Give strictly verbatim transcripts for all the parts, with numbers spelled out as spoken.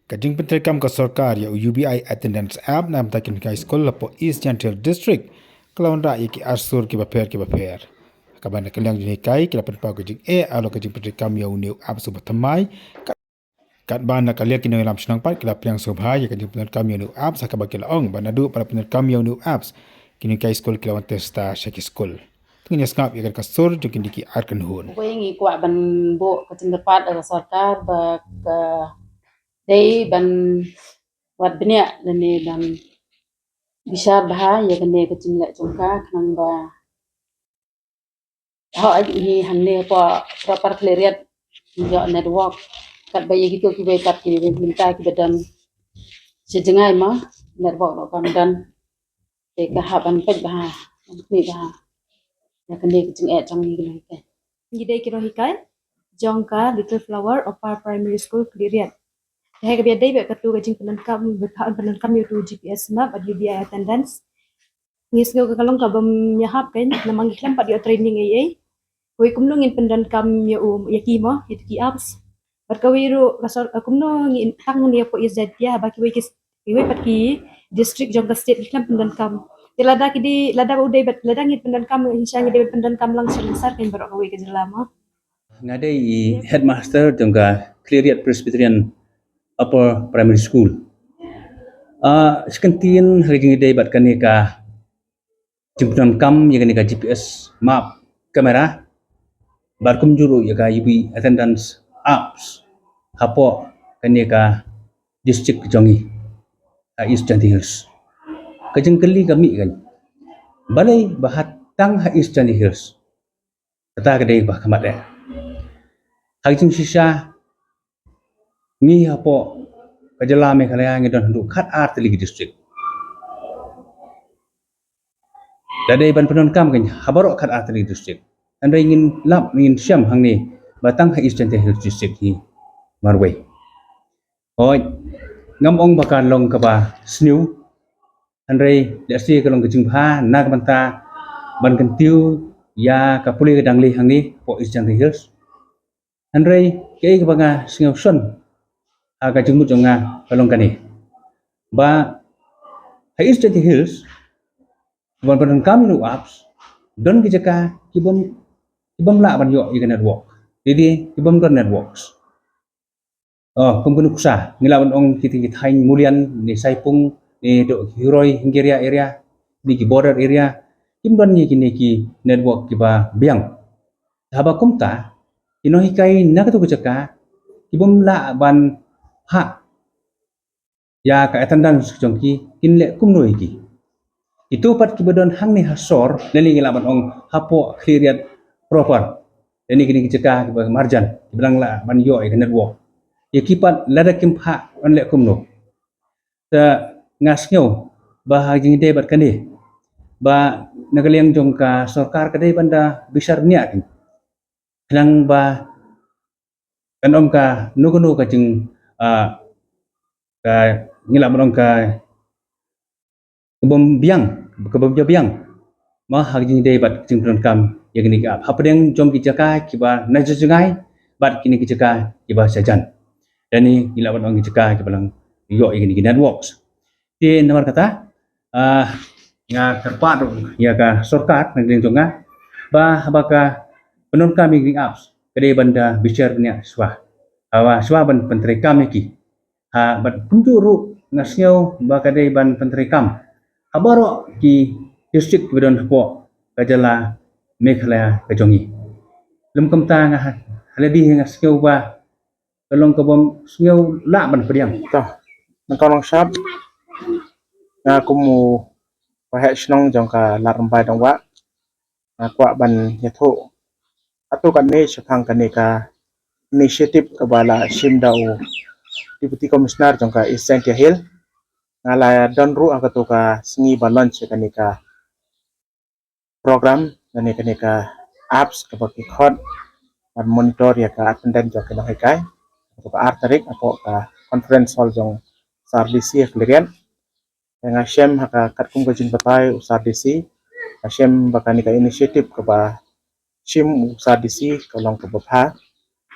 Ka jingpyntreikam ka sorkar ïa u U B I Attendance App na ka bynta ki nonghikai skul hapoh East Jaintia Hills District ka la wanrah ïa ki arsur kiba pher kiba pher. Kaba na ka liang jong ki nonghikai ki la pynpaw ka jingeh halor ka jingpyntreikam ïa une u apps uba thymmai. Katba na ka liang ki nongïalam shnong pat ki la pdiang sngewbha ïa ka jingpyndonkam ïa une u apps, ha kaba ki la ong ba naduh ba la pyndonkam ïa une u apps, ki nonghikai skul ki la wan test sha ki skul. To ngin ïa sngap ïa ka sur jong kine ki ar kynhun. Kawei, ngi kwah ban buh ka jingkyrpad ha ka sorkar ba ka dei ban wad bniah lane ban bishar bha ïa kane ka jingleh jong ka, khnang ba hooid, ngi hangne hapoh Upper Khliehriat ngi ïoh network. Katba ïa kito kiwei pat ki bynta kiba don sha jngai ma network ruh kam don. Te ka hap ban peit bha, ban khmih bha ïa kane ka jingeh jong ngi ki nonghikai. Ngi dei ki nonghikai jong ka Little Flower Upper Primary School, Khliehriat. Te ha kaba ïadei bad katu ka jingpyndonkam, bad ka jingpyndonkam ïa utu u G P S map bad U B I attendance, ngi sngew ka long kaba ym ïahap kein, namar ngi khlem pat ïoh training ei ei. Kawei, kumno ngin pyndonkam ïa u, ïa ki mo, ïa ki apps. Bad kawei ruh ka sor, kumno ngin tang ïa hapoh East Jaintia, haba kiwei ki, kiwei pat ki district jong ka state ki khlem pyndonkam. Te lada ki dei, lada u dei bad, lada ngin pyndonkam, ngi sha ngi dei ban pyndonkam lang sha Langsar kein baroh kawei ka jylla mo. Nga dei i headmaster jong ka Khliehriat Presbyterian Upper Primary School. Ah, sa kyntien ha ka jingïadei bad kane ka jingpyndonkam ïa kane ka G P S map camera, bad kumjuh ruh ïa ka U B I attendance apps hapoh kane ka district jong ngi, ka East Jaintia Hills. Ka jingkylli ka mih kein, balei ba ha tang ha East Jaintia Hills? Kata ka dei ba khmat eh. Ha ka jingshisha ngi hapoh ka jylla Meghalaya ngi don haduh khat ar tylli ki district. Da dei ban pyndonkam kein ha baroh khat ar tylli ki district. Hynrei ngin lap, ngin shem hangne ba tang ha East Jaintia Hills District hi marwei. Hooid, ngam ong ba ka long kaba sniew, hynrei lehse ka long ka jingbha na ka bynta ban kyntiew ïa ka pule ka dang leh hangne hapoh East Jaintia Hills. Hynrei kaei kaba nga sngew shon ha ka jingmut jong nga ka long kane, ba ha East Jaintia Hills, ban pyndonkam ïa une u apps, don ki jaka ki bym, ki bym lah ban ïoh ïa ka network. Lane ki bym don networks. Oh, kum ka nuksa, ngi lah ban ong kita ki thaiñ Mulian, ne Saipung, ne Dohkhiwroi, Hingiria area, ne ki border area, kim don ïa kine ki network kiba biang. Haba kumta, ki nonghikai na katu ka jaka ki bym lah ban phah ïa ka attendance jong ki, kin leh kumno ïa ki. Ito pat kiba don hangne ha sor, lane ngi lah ban ong hapoh Khliehriat proper, lane kine ki jaka kiba marjan, kiba dang lah ban ïoh ïa ka network, ïa ki pat lada kim phah, yn leh kumno? Te nga sngew ba ha jingïadei bad kane, ba na ka liang jong ka sorkar ka dei ban da bishar bniah kein, khnang ba kan ym kano kano ka jing, ah, ka, ngi lah ban ong ka, ka bym biang, ka bym biang ma ha ka jingïadei bad ka jingpyndonkam ïa kine ki app hapdeng jong ki jaka kiba na jngai bad kine ki jaka kiba shajan. Lane ngi lah ban ong ki jaka kiba dang ïoh ïa kine ki networks. Te namar kata, ah, nga kyrpad ruh ïa ka sorkar na ka liang jong nga ba haba ka pyndonkam ïa ki apps, ka dei ban da bishar bniah shuwa. Haba shuwa ban pyntreikam ïa ki. Ha, bad kumjuh ruh nga sngew ba ka dei ban pyntreikam ha baroh ki district kiba don hapoh ka jylla Meghalaya ka jong ngi. Lym kumta nga ha, ha lade nga sngew ba ka long ka bym sngew lah ban pdiang. To, nangkong nongshad, nga kum u waheh shnong jong ka Lad Rymbai Dongwah, nga kwah ban ïathuh hato katne shaphang kane ka initiative kaba la shim da u Deputy Commissioner jong ka East Jaintia Hills. Nga la don ruh ha kato ka sngi ba launch ïa kane ka program, lane kane ka apps kaba ki khot ban monitor ïa ka attendance jong ki nonghikai. Kato ka ar tarik hapoh ka conference hall jong Sir D C ha Khliehriat. Te nga shem ha ka katkum ka jingbatai u Sir D C, nga shem ba kane ka initiative kaba shim u Sir D C ka long kaba bha.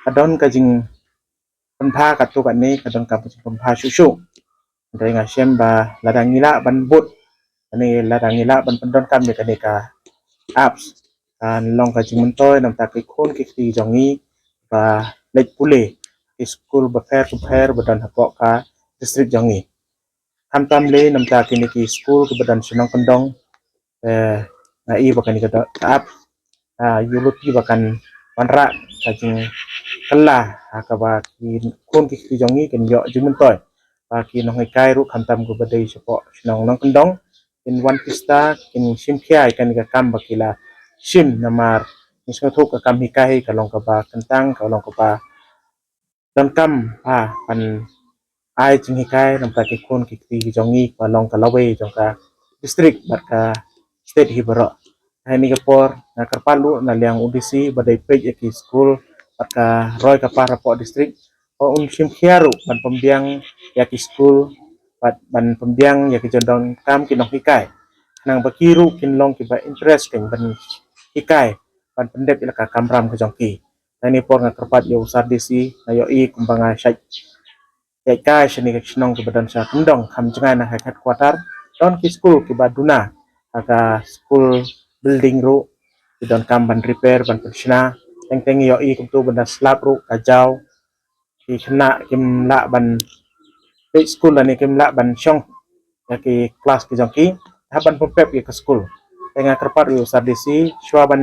Ka don ka jing pynbha katto katne ka donkam ka jingpynbha shuh shuh. Hynrei nga shem ba lada ngi lah ban bud, ne lada ngi lah ban pyndonkam ïa kane ka apps, kan long ka jingmyntoi namar ki khun ki kti jong ngi ba leit pule ki skul bapher bapher ba don hapoh ka district jong ngi. Khamtam lei namar kine ki skul kiba don shnong kyndong, eh, nga i ba kane ka do-, ka app, ah, ïa lade ba kan wanrah ka jingkylla, ha kaba ki khun ki kti jong ngi kin ïoh jingmyntoi. Ba ki nonghikai ruh khamtam kiba dei shapoh shnong nongkyndong kin wan pista, kin shim khia ïa kane ka kam ba ki la shim namar ngi sngewthuh ka kam hikai ka long kaba kyntang, ka long kaba donkam, ah, ban ai jinghikai namar ki khun ki kti jong ngi ba long ka lawei jong ka district bad ka state hi baroh. Ha kane ka por nga kyrpad ruh na liang u D C ba dei peit ïa ki skul bad ka roi ka par hapoh district ba un shim khia ruh ban pynbiang ïa ki skul bad ban pynbiang ïa ki jingdonkam ki nonghikai. Khnang ba ki ruh kin long kiba interest kin ban hikai, ban pyndep ïa la ka kamram ka jong ki. Ha kane ka por nga kyrpad ïa u Sir D C, nga ïohi kumba nga shait ïaid kai shane ka shnong kaba don sha kyndong, kham jngai na ka headquarter, don ki skul kiba duna, ha ka school building ruh ki donkam ban repair, ban pynshna. Teng teng ïohi kumto ban da slap ruh ka jaw, ki khynnah kim lah ban peit skul lane kim lah ban shong ïa ki klas ki jong ki, hap ban pynpep ïa ka skul. Te nga kyrpad ruh ïa u Sir D C, shuwa ban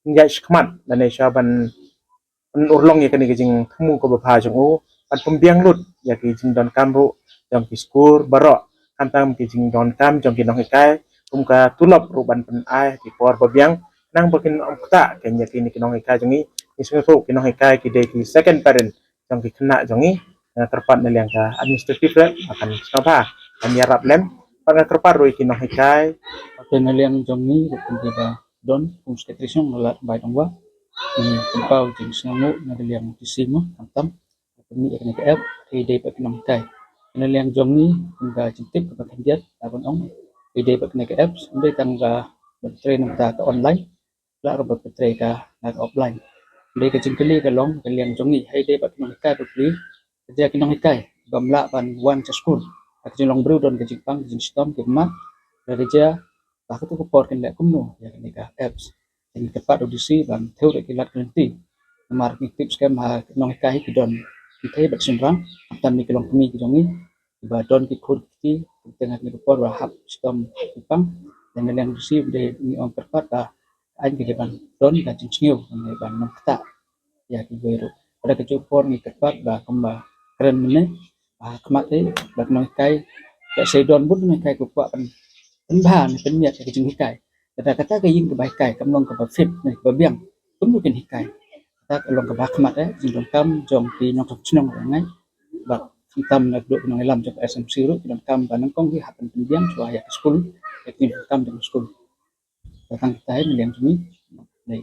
ïaid shakhmat lane shuwa ban pynurlong ïa kane ka jingthmu kaba bha jong u, ban pynbiang lut ïa ki jingdonkam ruh jong ki skul baroh, khamtam ki jingdonkam jong ki nonghikai, kum ka tulop ruh ban pynai ki por ba biang, khnang ba kin ym ktah kin ïa kine ki nonghikai jong ngi. Ngi sngewthuh ki nonghikai ki dei ki second parent jong ki khynnah jong ngi. Nga kyrpad na liang ka administrative rep ba kan sngewbha ban ïarap lem. Bad nga kyrpad ruh ïa ki nonghikai. Te na liang jong ngi ruh kum kiba don kum secretary shnong Lalad Bai Dongwa, ngi pynpaw jingsngewnguh na liang D C mo, khamtam pynmih ïa kane ka app, hei dei bad ki nonghikai. Na liang jong ngi kum ka jingtip kaba khyndiat la ban ong, hei dei bad kane ka app, ym dei tang ka ban trei nangta ka online, la ruh ban trei ka na ka offline. Ym dei, ka jingkylli ka long ka liang jong ngi, hei dei bad ki nonghikai ba plie, ka jia ki nonghikai bym lah ban wan sha skul. Ka jinglong briew don ka jingpang, ka jingshitom, ki mat, ka jia ba katto ka por kin leh kumno ïa kane ka apps. Te ngi kyrpad u D C ban thew ruh ki lad ki lynti. Namar ngi tip skhem ha ki nonghikai ki don ki kynthei bad shynrang, khamtam ki longkmie ki jong ngi, kiba don ki khun ki kti, ki teng ha kane ka por ba hap shitom hap pang. Te na liang D C dei ngi ong kyrpad ba aiñ ki dei ban don ka jingsngew, ban ym ktah ïa kiwei ruh. Bad ha kajuh ka por ngi kyrpad ba kumba kren mynne, ba khmat eh ba ki nonghikai, ba sa don bun ki nonghikai ki kwah ban pynbha ne pynmiat ïa ka jinghikai. Kata kata ka ïing kaba hikai kam long kaba fit ne kaba biang, kumno kin hikai. Kata ka long kaba khmat eh, jingdonkam jong ki nongthoh shnong ba ngai, bad khamtam na ka duh ki nongïalam jong ka S M C ruh ki donkam ba nyngkong hi hap ban pynbiang shuwa ïa ka skul, ïa ki jingdonkam jong ka skul. Tang kita hi na liang jong ngi. Dei.